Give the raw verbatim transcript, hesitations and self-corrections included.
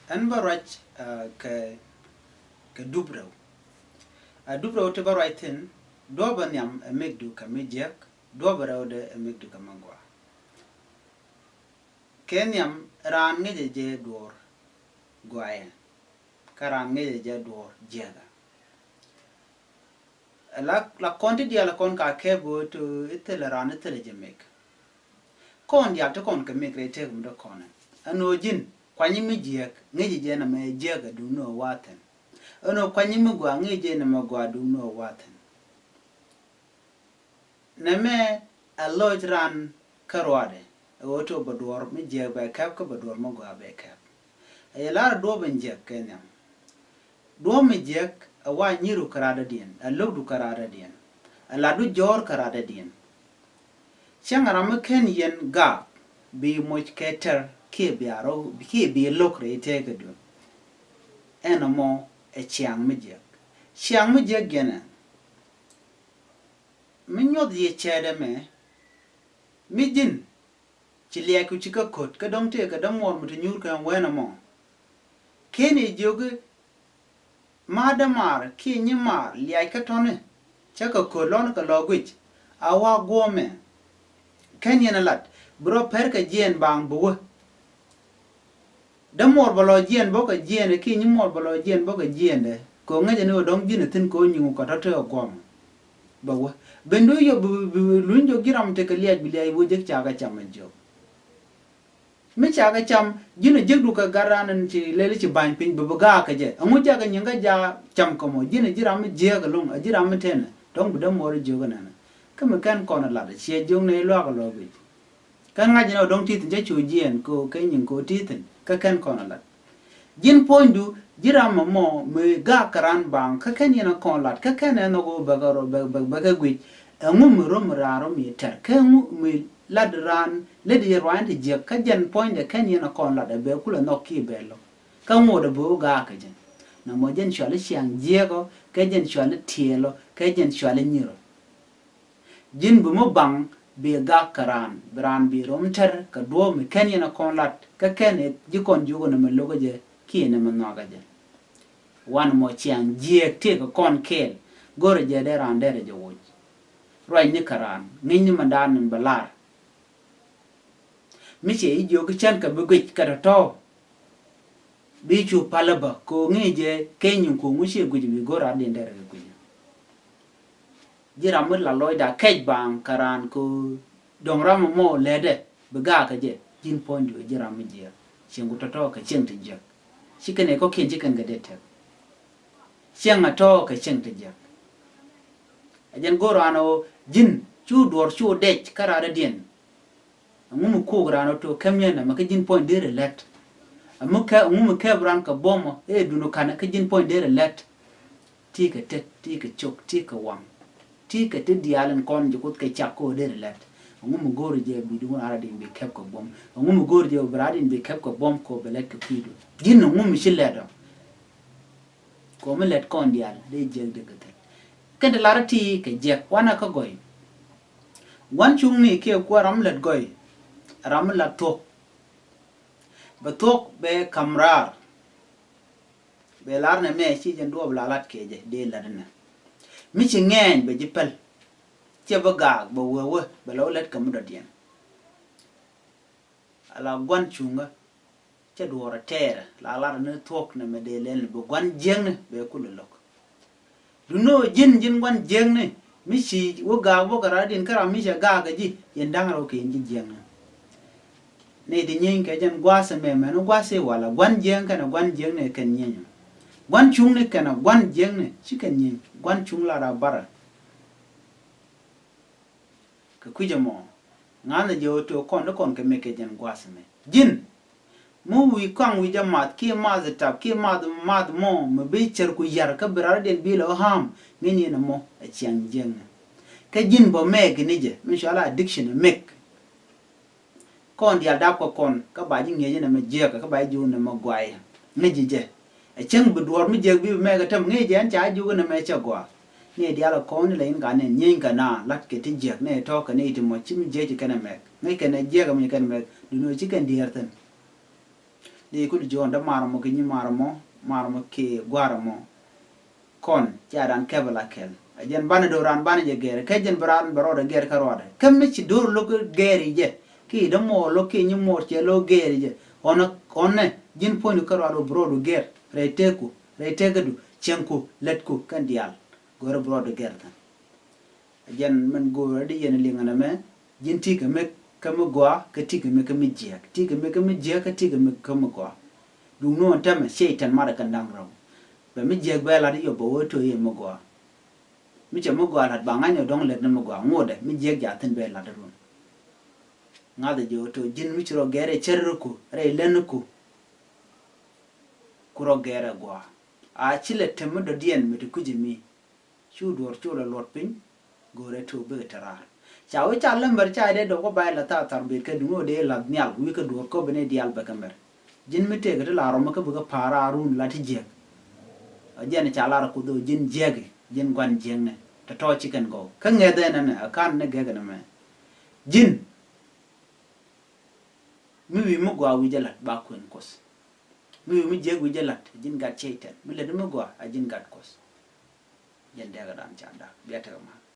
Ɛn bä ruac, ah, kɛ, kɛ dup rɛw. Ah, dup rɛw ti bä ruac thi̱n, duɔ̱ɔ̱p ɛ nhiam ɛ mekdu kɛ mi jiäk, duɔ̱ɔ̱p ɛ rɛwdɛ ɛ mekdu kɛ mi gɔaa. Kɛ nhiam, raan ŋäcɛ jɛ duɔ̱ɔ̱r gɔaaɛ, kä raan ŋäcɛ jɛ duɔ̱ɔ̱r jiäkä. La, la kɔn ti diaal kɔn ka kɛp ɣöö ti i̱ thilɛ raan i̱ thilɛ jɛ mɛk. Kɔn diaal ti kɔn kɛ mɛk rɛy tëk mi dee kɔn ɛn. Ɛn ɣöö ji̱n kuanyi mi jiääk ŋäci jɛ nɛmɛ jiääk ɛ duŋni ɣöö wa̱a̱ thi̱n. Ɛn ɣöö kuanyi mi gɔaa ŋäci jɛ nɛmɛ gɔaa duŋni ɣöö wa̱a̱ thi̱n. Nɛmɛ ɛ lɔc raan kä ruaadɛ, ɛ ɣöö ti bɛ duɔ̱ɔ̱r mi jiääk bɛ kɛp kä bɛ duɔ̱ɔ̱r mi gɔaa bɛ kɛp. Ɛ yɛ lar ɛ duɔ̱ɔ̱p in jiääk kɛ nhiam. Duɔ̱ɔ̱p mi jiääk ɛ wa nyiru kä radädiɛn, ɛ lo̱kdu kä radädiɛn, ɛ latdu jɔ̱ɔ̱r kä radädiɛn. Cäŋ ram mi ken yɛn gaak bi moc kɛ tɛr kiɛ bi a rɔ, kiɛ bi lo̱k rɛy tëëkädu. Ɛn ɛmɔ ɛ ciaŋ mi jiääk. Ciaŋ mi jiääk jɛn ɛ mi nyuɔth yɛ cɛɛt ɛmɛ, mi ji̱n ci liac ku ci kä ko̱t, kä dɔ̱ŋ tëë kɛ dämuɔɔr mi ti nyuur kɛ wen ɛmɔ. Ken i̱ jiök i̱, ma̱a̱ dämaar kiɛ nyimaar liac kä tɔ̱ni, cä kɛ ko̱t lɔn kɛ lɔ guic, a wa guɔ̱ɔ̱mɛ. Ken yɛn ɛ lat, bi rɔ pɛr kɛ jiɛɛn baaŋ bi wä. Dämuɔɔr bɛ lɔ jiɛɛn bä kɛ jiɛɛndɛ kiɛ nyimuɔɔr bɛ lɔ jiɛɛn bä kɛ jiɛɛndɛ. Kɛ ɣöö ŋäcɛ ni ɣöö dɔ̱ŋ ji̱n ɛ thi̱n kɛ ɣöö nyiŋu kɛ tɔ̱ te ɛ guɔ̱m. Bɛ wä ben duc yɔ bi, bi, bi luny jɔk ji̱ ram tekɛ liac bi liac wä jek ca kɛ cam ɛ jiök. Mi ca kɛ cam ji̱n ɛ jekdu kɛ gat ran ɛn ci lɛli ci ba̱ny piny bi bi gaak kɛ jɛ. Ɛŋu ca kɛ nyiŋ kä ja cam kɛ mɔ ji̱n ɛ ji̱ ram mi jiääk ɛlɔ̱ŋ ɛ ji̱ ram mi tenɛ dɔ̱ŋ bi dämuɔɔr ɛ jiök ɛnɛnɛ. Kä mi kɛn kɔn ɛ lat ɛ ciɛ jiök nɛy luaak ɛ lɔ guic. Kä ŋa̱c ni ɔ dɔ̱ŋ ti̱thi̱n cä cu jiɛɛn kɛ ɣöö kɛ nyiŋ kɛ ɣöö ti̱thi̱n kä kɛn kɔn ɛ lat. Ji̱n puɔ̱nydu ji̱ ram ɛmɔ mi gaak kɛ raan baaŋ kä kɛn yɛn ɛ kɔn lat kä kɛn ɛ nhɔk ɣöö bɛ kɛ rɔ bɛ bɛ bɛ kɛ guic. Ɛŋu mi röm raan röm yɛ tɛr kä ɛŋu mi lat raan lät yɛ ruany ti jiäk kä jɛn puɔ̱nydɛ kɛn yɛn ɛ kɔn lat ɛ bɛ kulɛ nhɔk kiɛ bɛ lo̱k. Kä ŋot ɛ bɛ wä gaak kɛ jɛn. Nɔmɔ jɛn cuali ciaŋ jiäk ɔ kɛ jɛn cuali tiɛɛl ɔ kɛ jɛn cuali nyir ɔ. Ji̱n bi mi baŋ bi gak kɛ raan bi raan bi rɔm tɛr kɛ duɔ̱ɔ̱p mi kɛn yɛn a kɔn lat kä kɛn ɛ ji̱ kɔn jiök ɔ nɛmɛ lo̱kä jɛ kiɛ nɛmɛ nhɔakä jɛ. Wan mɔ ciaŋ jiääk tëëkɛ kɔn kɛɛl go̱rɛ jɛ dee raan derɛ jɛ woc. Ruacni kɛ raan ŋi̱cni mɛndan ni bɛ lar. Mi ciɛ ji̱ jiök cän kɛ bi guic kɛ tɔ̱tɔ̱. Bi cu palä bä kɛ ɣöö ŋi̱i̱c jɛ keny in ko̱o̱ŋ wi̱ci guic bi go̱r rat din derɛ kɛ guic. Ji̱ ram mi la lɔcda kɛc baaŋ kɛ raan kɛ ɣöö dɔ̱ŋ ram ɛmɔ lɛtdɛ bi gaak kɛ jɛ ji̱n puɔ̱nydu ɛ ji̱ ram mi jiääk. Cieŋ ku tɔ̱tɔ̱ kɛ cieŋ ti jiäk. Ci kɛn ɛ kɔ̱kiɛn ci kɛn kɛ dee tɛk. Cieŋ ɛ tɔ̱ kɛ cieŋ ti jiäk. Ɛ jɛn go̱o̱r raan ɣöö ji̱n cu duɔ̱ɔ̱r cu dɛc kä raadädiɛn. Ɛŋu mi kuk raan ɔ to̱ kɛm yɛn ɛmɛ kä ji̱n puɔ̱ny derɛ lät. Ɛŋu mi kɛp raan kɛ buɔmɔ ëë dun ɔ ka̱nɛ kä ji̱n puɔ̱ny derɛ lät. Ti kɛ tet ti kɛ cok ti kɛ waŋ. Ti kɛ ti diaal in kɔn ji̱ kuth kɛ cak kɛ ɣöö derɛ lät. Ɛŋu mi go̱o̱ri jɛ bi duun ara din bi kɛp kɛ buɔm. Ɛŋu mi go̱o̱ri jɛ bi raa din bi kɛp kɛ buɔm kɛ ɣöö bɛ lät kɛ kui̱du. Ji̱n ɛŋu mi ci lät ɔ. Kɛ ɣöö mi lät kɔn diaal dee jiäk dee kɛ thil. Kɛn ti lar ti kɛ jiäk wanɛ kä gɔy. Gua̱n cuŋni kiɛ kuäär ram lät gɔy. Ram mi lat thuɔ̱k. Bɛ thuɔ̱k bɛ ka̱m raar. Bɛ lar nɛ mɛ ci jɛn duɔɔp la lat kɛ jɛ dee lat nɛ. Mi ci ŋɛɛny bɛ ji̱ päl. Ciɛ bä gaak bɛ wee wee bɛ lɛ wä lät kɛ mi dɔ̱diɛn. Ala gua̱n cuŋä. Cɛ duɔ̱ɔ̱r a tɛɛrɛ la lar ni thuɔ̱k ni mɛ dee lɛl ni bi gua̱n jiäkni bɛ kulɛ lo̱k. Duno ji̱n ji̱n gua̱n jiäkni mi ci wä gaak bä kɛ rat in kä ram mi cɛ gaak kɛ ji̱ yɛn da̱ŋ rɛw kɛ yɛn ji̱ jiäkni. Ni ti nyieeny kɛ jɛn gua̱a̱th ɛmɛ mɛn gua̱a̱th i̱ wala gua̱n jiäk kɛnɛ gua̱n jiäkni kɛn nyieeny. Gua̱n cuŋni kɛnɛ gua̱n jiäkni ci kɛn nyieeny gua̱n cuŋ la ra barɛ. Kɛ kui̱c ɛmɔ ŋa̱thɛ jɛ ɣöö tëë kɔn ti kɔn kɛ mɛ kɛ jɛn gua̱a̱th ɛmɛ ji̱n. Mi wi̱i̱ kɔaŋ wi̱i̱ jɛ math kiɛ math tap kiɛ math math mɔ mi bi cär ku yar kä bi rar diɛn bi lɛ ɣä ham ŋi̱n yɛn ɛmɔ ɛ ciaŋ jiäkni. Kä ji̱n bä mɛk ni jɛ mi cual addiction ɛ mɛk. Kɔn diaal dap kɛ kɔn kä ba ji̱ ŋi̱eec inɛ mɛ jiäk kä ba ji̱ ji̱ wun nɛ mɛ guay. Ŋi̱c ji̱ jɛ ɛ cäŋ bi duɔ̱ɔ̱r mi jiäk bi bi mɛk ɛ täm ŋi̱c jɛ ɛn ca ji̱ wun nɛ mɛ cɛ gɔaa. Ni diaal kɛ kɔn ilɛ in ka nɛ nyieeny kɛ na lat kɛ ti jiäk ni tɔ̱ kɛ ni ti mɔ ci mi jiäk ci kɛn ɛ mɛk ŋi̱c kɛn ɛ jiäk ɛ mi kɛn ɛ mɛk duundɛ ci kɛn diɛɛr thi̱n. Dee kul jiɔn dee mar mɔ kɛ nyi mar mɔ, mar mɔ kɛ guar mɔ. Kɔn cia dan kɛpɛ la kɛl. A jɛn banɛ do̱ran banɛ jɛ gɛr. Kɛ jɛn bi ran bɛ rɔɔdɛ gɛr kä rɔɔdɛ. Kä mi ci do̱r lo̱k gɛr i jɛ. Ki dee mɔ lo̱k ki nyi mɔr cɛ lo̱k gɛr i jɛ. Ɔnɛ, ɔnɛ, ji̱n puɔ̱ny kä rɔɔdɛ bi rɔɔdu gɛr. Rɛy teku, rɛy tekudu, cieŋku, lätku, kɛn diaal. Go̱rɛ bi rɔɔdu gɛr thin. A jɛn min go̱o̱r a di yɛn liŋ ɛn ɛmɛ, ji̱n ti kɛ mi kä mi gɔaa, kä ti kɛ mi kä mi jiääk, ti kɛ mi kä mi jiääk, kä ti kɛ mi kä mi gɔaa. Duŋ ni ɣän tɛmɛ, Cɛy-tan marɛ kɛn da̱ŋ rɛw. Bɛ mi jiääk bɛ lat i̱ yɔ bɛ wee to̱ i̱ mi gɔaa. Mi cɛ mi gɔaa lat ba ŋa̱c ni dɔ̱ŋ lɛt ni mi gɔaa, ŋotdɛ, mi jiääk jaathin bɛ lat irun. Ŋa̱thɛ jɛ wee to̱ ji̱n mi ci rɔ gɛr ɛ cär riku, rɛy län riku. Ku rɔ gɛr ɛ gɔaa. A ci lɛ tem mi dɔ̱diɛn mi ti kui̱ci mi. Cu duɔ̱ɔ̱r cu lɛ luɔt piny, go̱o̱rɛ to̱o̱ bikɛ te raar. Ca wi̱c ca lämbär ca dee dɔ̱k wä ba ilɛ thaar thar bet kɛ duŋni wä dee lath nhial wi̱i̱ kä duɔ̱ɔ̱r kä bi ni diaal bɛ kɛ mɛr. Ji̱n mi tëëkɛ ti la rɔm kä bikɛ pa̱a̱r a run la ti jiäk. A jɛn ca lar kuth ɣöö ji̱n jiäki, ji̱n gua̱n jiäkni, tɔ̱tɔ̱ ci kɛn gɔw. Kä ŋɛth ɛn ɛnɛ, a ka̱n ni gɛk ɛn ɛmɛ. Ji̱n mi wi̱i̱ mi gɔaa wi̱i̱ jɛ la̱t ba kuën Kuɔth. Mi wi̱i̱ mi jiäk wi̱i̱ jɛ la̱t, a ji̱n gat Cɛy-tan. Mi lät mi gɔaa, a ji̱n gat Kuɔth. Jɛn dɛɛkɛ dan ca dak. Bia tekɛ mal.